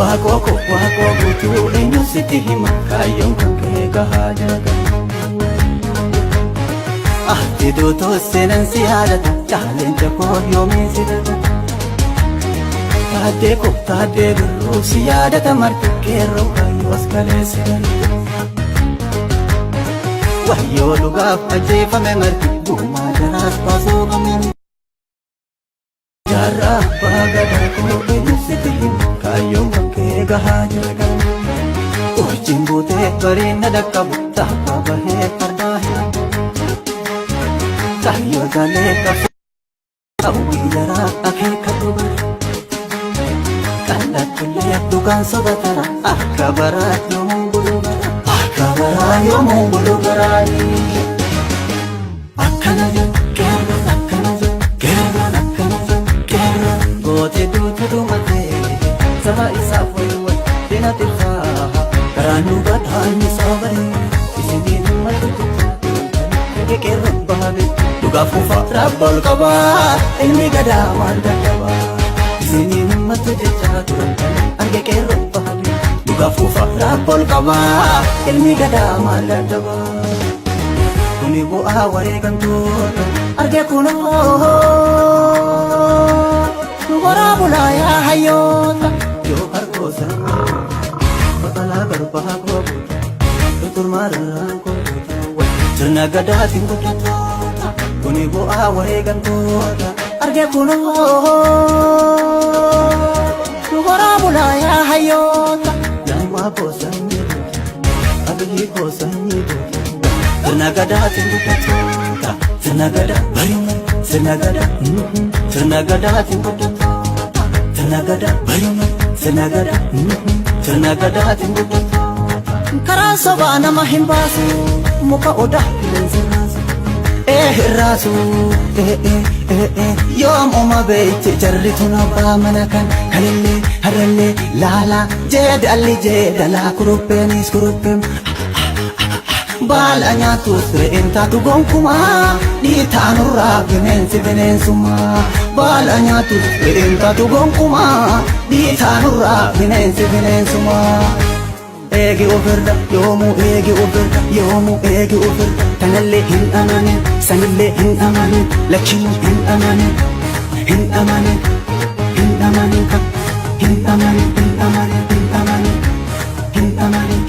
Waaqoo koo waaqoo guutuu eenyu sitti hima kaayyoon kan kee gahaa jira gama. Ati duutuu seenan si yaadata caaleenca koo yoomiin si dagata. Taaddee koo taaddee birruu si yaadata marti qeerroo kaayyoo as kaleessi galti. Wayyoo dhugaaf ajjeefame marti gumaa jaraas baasuu qabne. Jaarraa abbaa gadaa koo eenyu sitti hima kaayyoon kan kee gahaa jira gama. Urjiin buutee bariin na dhaqqabu taakkaa bahee fardaa hima. Kaayyoo jaalee qabsu hawwii jaraa akeeka dhugara. Qal'attullee dhugaan soba tara akka baraa yoomuu bulu bara. Akka baraa yoomuu bulu baraanii. Akkana jedhu qeerroon akkana jedhu qeerroon akkana jedhu qeerroon. Gootee duutu dhumatee saba isaaf wayiiwwan dina tirfaa. Karaan nu badhaan isaa bahee isinii himmatu jecha qeerroon bahame. Dhugaaf kufa rabba ol qabaa ilmi gadaa maal dadhabaa. Isinii himmatu jecha turan arge qeerroon bahame. Dhugaaf kufa rabba ol qabaa ilmi gadaa maal dadhabaa. Kuni bu'aa wareegamtoota arge kunoo horaa bulaa yaa hayyoota. Yoo harkoosa babalaa garbaa koo guuta tuturmaa rarraan koo guuta sirna gadaatiin guddatoota. Kuni bu'aa wareegamtoota arge kunoo horaa bulaa yaa hayyoota. Lammaa koo sanyii goota abiyyi koo sanyii goota sirna gadaatiin guddatoota. Sirna gadaa bari'u sirna gadaa sirna gadaatiin guddatoota. Sirna gadaa bari'u sirna gadaa sirna gadaatiin guddatoota. Karaa sobaa nama hin baasu muka odaa qilleensi raasu. Ee raasu ee ee ee ee yoom uma beekte jarri tun abbaa mana kan kalillee harrallee laalaa jeedalli jeedalaa kurupheenis kurupheen. Baala nyaatus re'een taatu gonkumaa dhiitaanurraa bineensi bineensummaa. Baala nyaatus re'een taatu gonkumaa dhiitaanurraa bineensi bineensummaa. Eegi ofirra yoomuu eegi ofirra yoomuu eegi ofirra tanallee hin amanin sanillee hin amanin lachinuu hin amanin hin amanin hin amanin hin amanin hin amanin hin amanin hin amanin.